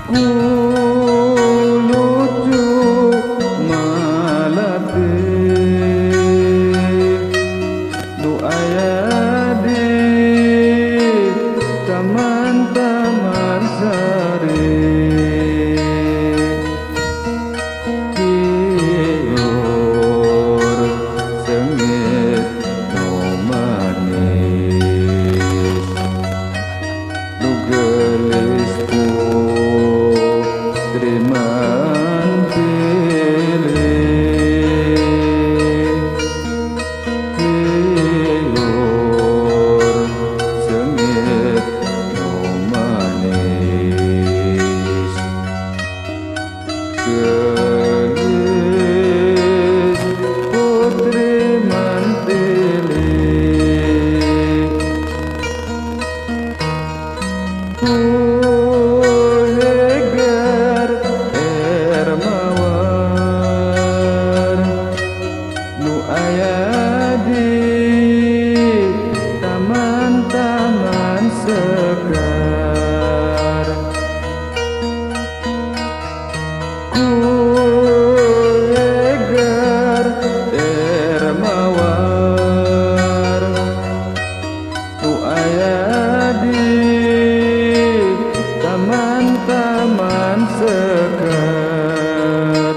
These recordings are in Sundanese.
Ku lucu malati nu aya di taman-taman sari. Tiur sengit nu manis nu geulis putri mantili. Tiur sengit nu manis geulis putri mantili. Kuleger air mawar nu aya di taman-taman sekar. Kuleger air mawar nu aya di taman-taman sekar.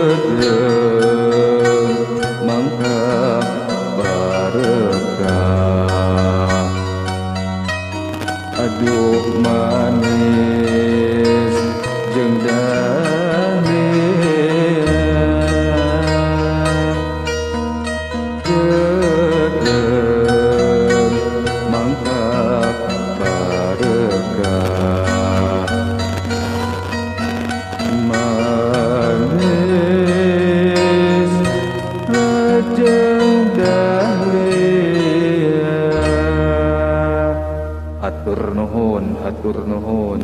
Sedeung mangka barekah aduh manis jeung dahlia. Sedeung mangka barekah manis lajeng dahlia. Hatur nuhun, hatur nuhun.